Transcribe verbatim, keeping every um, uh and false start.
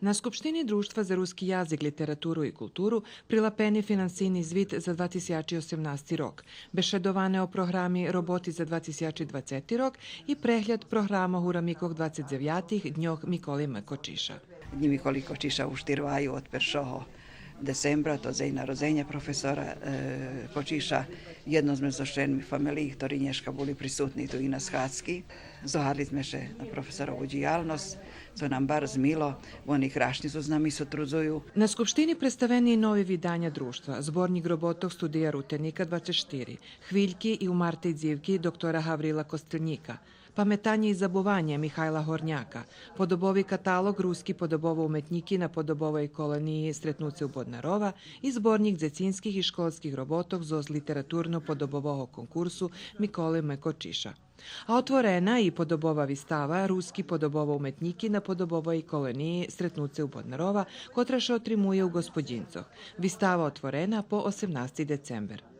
На Скупштини Дружтва за руски язик, литературу и културу прилапени финансийни звит за два тисячи осемнасти рок, бешедоване о програми роботи за два тисячи двацети рок и прегляд програмох у рамикох двацец дзевятих Дньох Миколи М. Кочиша. Днї Миколи Кочиша уж тирваю од першого децембра, то дзень народзеня професора, е, Кочиша. Єдно зме зоз членми фамелиї, хтори нєшка були присутни ту и на схадзки. Зогадли зме ше на професорову дїялносц, цо нам барз мило, вони крашнє зоз нами сотрудзую. На Скупштини представени и нови виданя Дружтва: Зборнїк роботох Студия Рутеника двацец штири, Хвильки и умартей дзивки доктора Гаврила Костельнїка, Паметанє и забуванє Михайла Горняка, подобови каталог Руски подобово-уметнїки на подобовей колониї Стретнуце у Боднарова и Зборнїк дзецинских и школских роботох зоз литературно-подобового конкурсу Миколи М. Кочиша. А отворена и подобова вистава Руски подобово-уметнїки на подобовей колониї Стретнуце у Боднарова, котра ше отримує у Господїнцох. Вистава отворена по осемнасти децембер.